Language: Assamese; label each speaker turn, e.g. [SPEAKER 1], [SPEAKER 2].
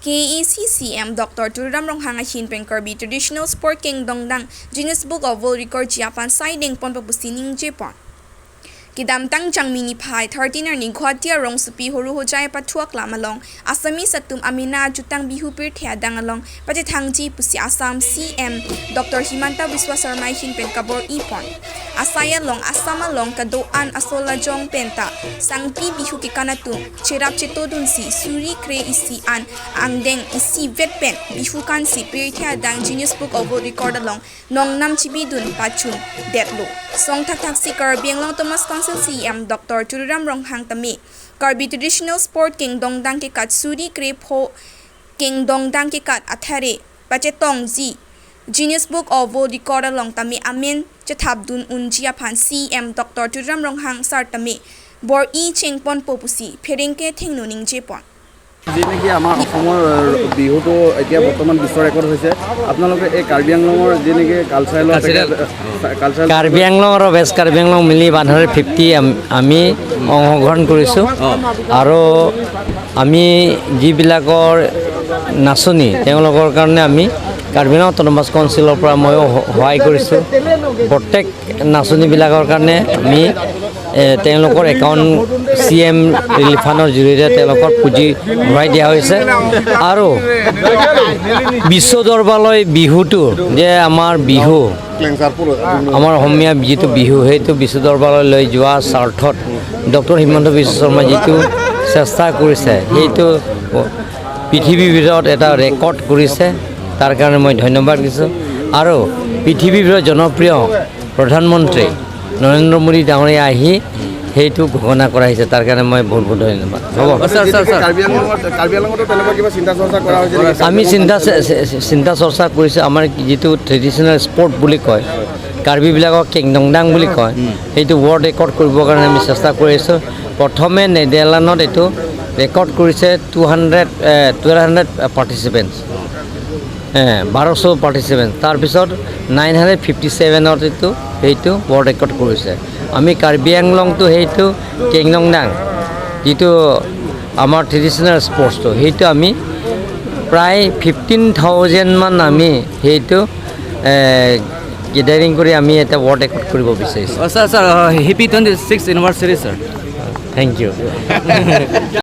[SPEAKER 1] KAAC CM Dr. Tuliram Ronghang hin pen Karbi traditional sport Keng Dong Dang Guinness Book of World Record jiapan sai deng pon pa pusi ning je pon. Kidam tang changmi ni phai 13 ni Guwahati rong supi horu hojai pathuak lamalong Assamese atum amina jutang bihu pir thea dang along pache thangji pusi Assam CM Dr. Himanta Biswa Sarma hin pen kabor ipon asaya long asama long kadoan asola jong penta sangpi bihu ki kanatu cherap chetodun si suri kre isi an angdeng isi vet pen bihu kan si pir thea dang Genius Book of World Record along nong nam chibi dun pachun detlo song thak thak si Karbi Anglong Autonomous Council CM Dr. Tuliram Ronghang tami Karbi traditional sport Keng Dong Dang ke kat suri kre pho Keng Dong Dang ke kat athare pache tong ji Genius Book of World Record along tami amen chathap dun un jia phan CM Dr. Tuliram Ronghang sar tami bor e cheng pon popusi pherengke thengnu ning je pon.
[SPEAKER 2] যি নেকি আমাৰ অসমৰ বিহুটো এতিয়া বৰ্তমান বিশ্ব ৰেকৰ্ড হৈছে, আপোনালোকে এই কাৰ্বি আংলঙৰ যি নেকি কালচাৰেল কালচাৰেল
[SPEAKER 3] কাৰ্বি আংলং আৰু ৱেষ্ট কাৰ্বি আংলং মিলি 150 আমি অংশগ্ৰহণ কৰিছোঁ। আৰু আমি যিবিলাকৰ নাচনী তেওঁলোকৰ কাৰণে আমি কাৰ্বি আংলং অট'নমাছ কাউন্সিলৰ পৰা ময়ো সহায় কৰিছোঁ। প্ৰত্যেক নাচনীবিলাকৰ কাৰণে আমি তেওঁলোকৰ একাউণ্ট চি এম ৰিলিফ ফাণ্ডৰ জৰিয়তে তেওঁলোকৰ পুঁজি ভৰাই দিয়া হৈছে। আৰু বিশ্ব দৰবাৰলৈ বিহুটো যে আমাৰ বিহু, আমাৰ অসমীয়া যিটো বিহু, সেইটো বিশ্ব দৰবাৰলৈ লৈ যোৱা স্বাৰ্থত ডক্টৰ হিমন্ত বিশ্ব শৰ্মাই যিটো চেষ্টা কৰিছে, সেইটো পৃথিৱীৰ ভিতৰত এটা ৰেকৰ্ড কৰিছে, তাৰ কাৰণে মই ধন্যবাদ দিছোঁ। আৰু পৃথিৱীৰ ভিতৰত জনপ্ৰিয় প্ৰধানমন্ত্ৰী নৰেন্দ্ৰ মোদী ডাঙৰীয়া আহি সেইটো ঘোষণা কৰা হৈছে, তাৰ কাৰণে মই বহুত বহুত ধন্যবাদ। হ'ব।
[SPEAKER 2] Sir, sir, sir. Karbi আংলঙত, Karbi আংলঙতো তেনেকুৱা কিবা চিন্তা চৰ্চা কৰা হৈছে নেকি?
[SPEAKER 3] আমি চিন্তা চৰ্চা কৰিছোঁ। আমাৰ যিটো ট্ৰেডিশ্যনেল স্পৰ্ট বুলি কয়, কাৰ্বিবিলাকক কেংদংদাং বুলি কয়, সেইটো ৱৰ্ল্ড ৰেকৰ্ড কৰিবৰ কাৰণে আমি চেষ্টা কৰি আছোঁ। প্ৰথমে নেডাৰলেণ্ডত এইটো ৰেকৰ্ড কৰিছে, 200, 1200 পাৰ্টিচিপেণ্টছ, 1200 পাৰ্টিচিপেণ্ট। তাৰপিছত 957ত এইটো সেইটো ৱৰ্ল্ড ৰেকৰ্ড কৰিছে। আমি কাৰ্বি আংলংটো সেইটো কেংদংদাং যিটো আমাৰ ট্ৰেডিশ্যনেল স্পৰ্টছটো, সেইটো আমি প্ৰায় 15,000মান আমি সেইটো গেডাৰিং কৰি আমি এটা ৱৰ্ল্ড ৰেকৰ্ড কৰিব বিচাৰিছোঁ।
[SPEAKER 4] Sir, sir, happy 26 anniversary, sir.
[SPEAKER 3] Thank you.